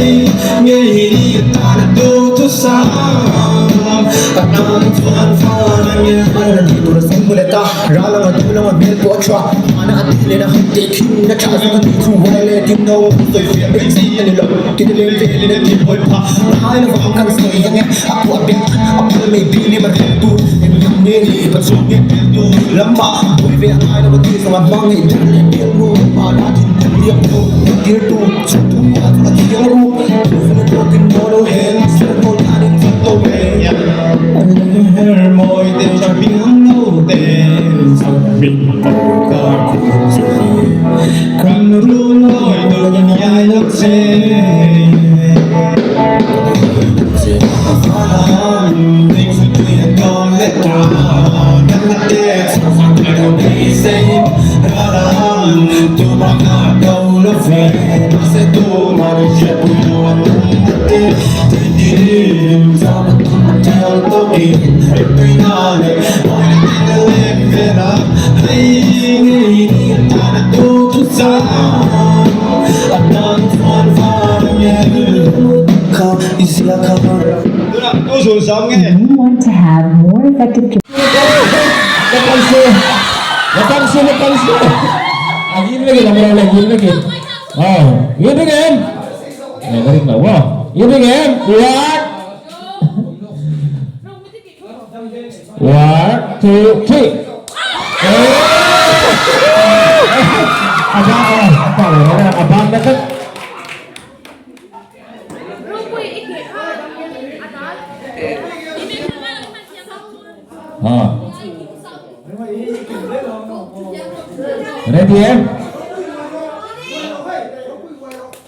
Hei ngei ni atan a duhthusam A tan chuan far a nge Hman a tih tur a sawi hmu leh ta, ral anga dul anga hmel pawh a tha, hmana a tih leh a han teh thin a tha zawk a tih chu uai leh tin no sawi fiah mai chi a ni lo, ti te leng velin a ti hawi phah, ngai lovang kan sawi ang e, a puah bet a phal mai bik lem a rel tur, englam nge ni Pathian nge pel tu lamah buai ve a ngai lo a tih zawng a hmangaih ber leh bialnu hmana thinphu liak lo tir tu chu thu a chu a thiang ruk thu fel tawkin maw lo hel ser nawl khan in chak lo ve Her mawi te tha piang lo te min ko ka khum chu kan run mawi tur ngai lo che. You want to have more effective One, two, three. Abang na kat. Ha. Ready eh?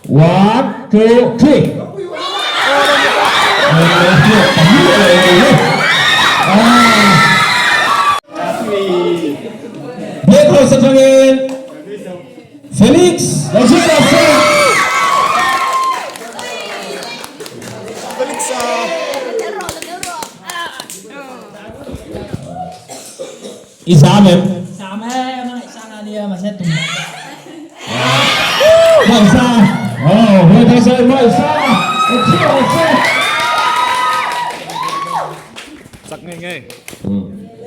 One, two, three. Black Horse atangin Felix Lazira I zam em? Zam e, a ngaihsang a nia, mahse tum lo. Maisa! Oh, Huaithasa Maisa! Chak ngei ngei.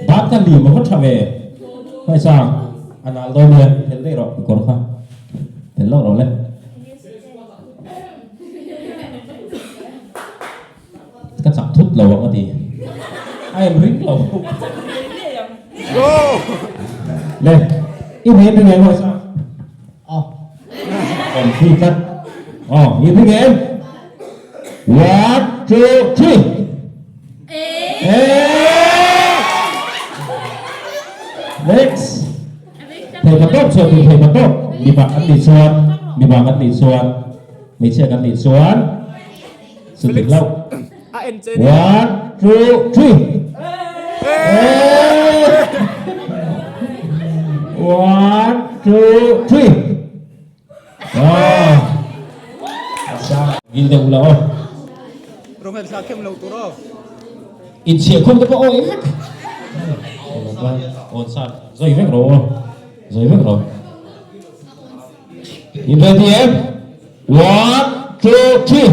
Bat ka lim a va tha ve. Maisa, a nal dawn le, phel daih rawh kawr kha. Phel lawk rawh le. Ka chak thut lo ang a ti. A em ring lo. Go! Le, i rin ring em Maisa? Aw. Awm phi tlat. Aw, i ring em? One, two, three. Eh! Next. Thei ka tawp chuan tu thei ka tawp. Mipa kan nih chuan, mipa kan nih chuan, hmeichhia kan nih chuan chu dik lo. One, two, three. Eh! One, two, three. Aw. Gil deuh ula aw. Rawngel thla khem lo tur aw. Inchhiah khum te pawh awi vek. Awn san zoi vek ro aw. Zoi vek ro. In ready em? One, two, three.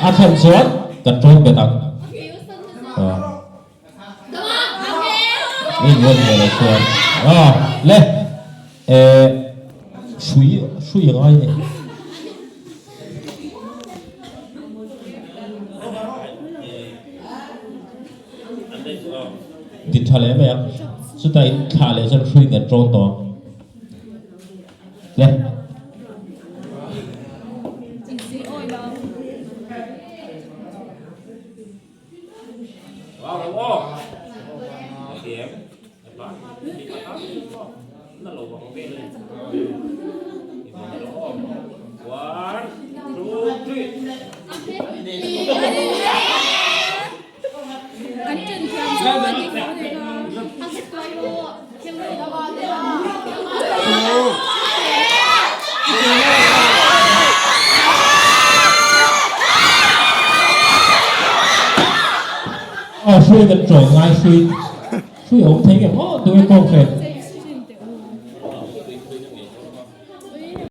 A thlen chuan kan ṭawn bet ang. In rawn ve lo chuan a le eh hrui hrui a ngai ni. Din tha leh mai ang chutah in thlah leh chuan hrui in kan ṭawn tawh ang le. Aw hrui kan ṭawng ngai hrui hrui a awm thei ngem aw tunge kawng hren.